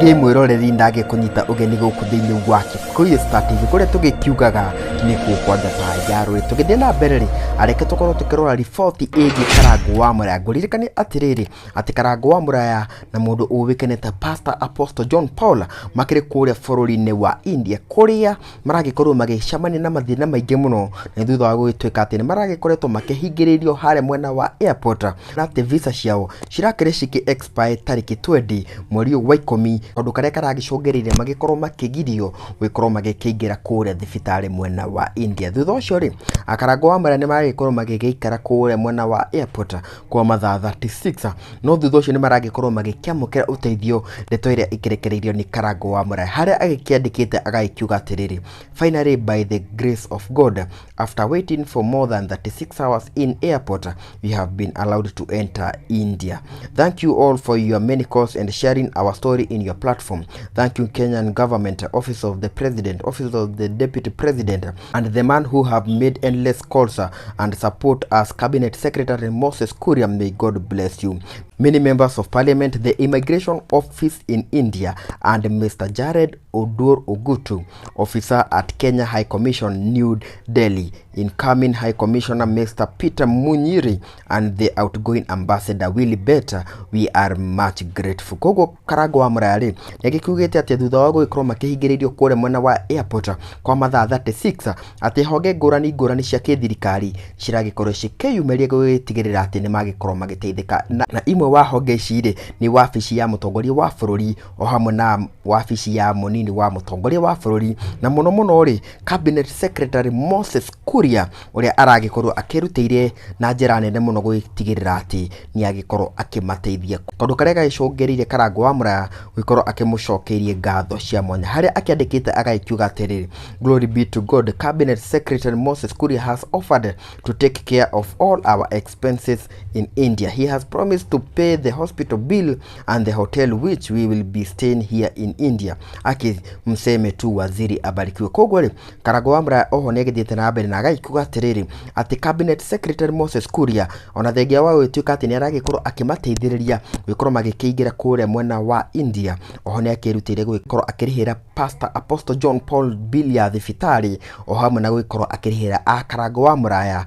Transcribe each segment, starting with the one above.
Rĩngĩ mwĩroreri ndagĩkũnyita ũgeni gũkũ thĩinĩ wa Kikuyu Star TV kũrĩa tũgĩkiugaga nĩkuo kwa njata ya rũĩ. Tũgĩthiĩ na mbere rĩ, areke tũkorwo tũkĩrora riboti ĩgiĩ Karangũ wa Mũraya. Ngũririkanie atĩrĩrĩ, atĩ Karangũ wa Mũraya na mũndũ ũĩkaine ta Pastor Apostle John Paul makĩrĩ kũrĩa bũrũri-inĩ wa India kũrĩa maragĩkorwo magĩcemania na mathĩna maingĩ mũno nĩ thutha wa gũgĩtuĩka atĩ nĩ maragĩkoretwo makĩhingĩrĩirio harĩa mwena wa airport na atĩ visa ciao cirakĩrĩ cikĩ expire tarĩki 20 mweri ũyũ wa 10, kaũndũ karĩa karagĩcũngĩrĩirie magĩkorwo makĩgirio gũgĩkorwo magĩkĩingĩra kũrĩa thibitarĩ mwena wa India. Thutha ũcio rĩ, Akarangũ wa Mũraya nĩ maragĩkorwo magĩgĩikara kũrĩa mwena wa airport kwa mathaa 36, no thutha ũcio nĩ maragĩkorwo magĩkĩamũkĩra ũteithio, ndeto ĩrĩa ĩkĩrekereirio nĩ Karangũ wa Mũraya harĩa agĩkĩandĩkĩte agagĩkiuga atĩrĩrĩ, "Finally, by the grace of God, after waiting for more than 36 hours in airport, we have been allowed to enter India. Thank you all for your many calls and sharing our story in your platform. Thank you, Kenyan government, Office of the President, Office of the Deputy President, and the man who have made endless calls and support us, Cabinet Secretary Moses Kuria. May God bless you. Many members of parliament, the immigration office in India, and Mr. Jared Odur Ogutu, officer at Kenya High Commission, New Delhi, incoming High Commissioner Mr. Peter Munyiri, and the outgoing Ambassador Willy Beta, we are much grateful." Koguo Karangũ wa Mũraya rĩ, nĩ agĩkiugĩte atĩ thutha wa gũgĩkorwo makĩhingĩrĩirio kũrĩa mwena wa airport kwa mathaa 36, atĩ honge ngũrani ngũrani cia kĩthirikari ciragĩkorwo cikĩyumĩria gũgĩtigĩrĩra atĩ nĩ magĩkorwo magĩteithĩka, na imwe wa honge ici rĩ, nĩ wabici ya mũtongoria wa bũrũri o hamwe na wabici ya mũnini wa mũtongoria wa bũrũri, na mũno mũno rĩ, Cabinet Secretary Moses Kuria ũrĩa aragĩkorwo akĩrutĩire na njĩra nene mũno gũgĩtigĩrĩra atĩ nĩ agĩkorwo akĩmateithia, kaũndũ karĩa gagĩcũngĩrĩirie Karangũ wa Mũraya gũgĩkorwo akĩmũcokeirie ngatho cia mwanya harĩa akĩandĩkĩte agagĩkiuga atĩrĩrĩ, "Glory be to God, Cabinet Secretary Moses Kuria has offered to take care of all our expenses in India. He has promised to pay the hospital bill and the hotel which we will be staying here in India. Aki mseme tu waziri abarikiwe." Koguo rĩ, Karangũ wa Mũraya oho nĩ agĩthiĩte na mbere na agagĩkiuga atĩrĩrĩ, atĩ Cabinet Secretary Moses Kuria ona thengia wa gũgĩtuĩka atĩ nĩ aragĩkorwo akĩmateithĩrĩria gũgĩkorwo magĩkĩingĩra kũrĩa mwena wa India, oho nĩ akĩrutĩire gũgĩkorwo akĩrĩhĩra Pastor Apostle John Paul bill ya thibitarĩ o hamwe na gũgĩkorwo akĩrĩhĩra a Karangũ wa Mũraya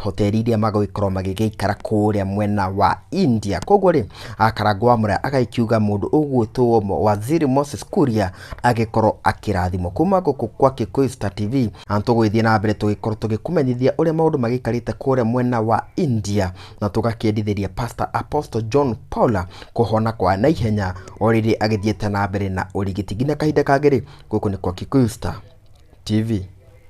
hoteli iria magũgĩkorwo magĩgĩikara kũrĩa mwena wa India. Koguo rĩ, Karangũ wa Mũraya agagĩkiuga mũndũ ũgwĩtwo Waziri Moses Kuria agĩkorwo akĩrathimwo. Kuma gũkũ kwa Kikuyu Star TV na tũgũgĩthiĩ na mbere tũgĩkorwo tũgĩkũmenyithia ũrĩa maũndũ magĩikarĩte kũrĩa mwena wa India, na tũgakĩendithĩria Pastor Apostle John Paul kũhona kwa naihenya o rĩrĩ agĩthiĩte na mbere na ũrigiti. Nginya kahinda kangĩ rĩ, gũkũ nĩ kwa Kikuyu Star TV.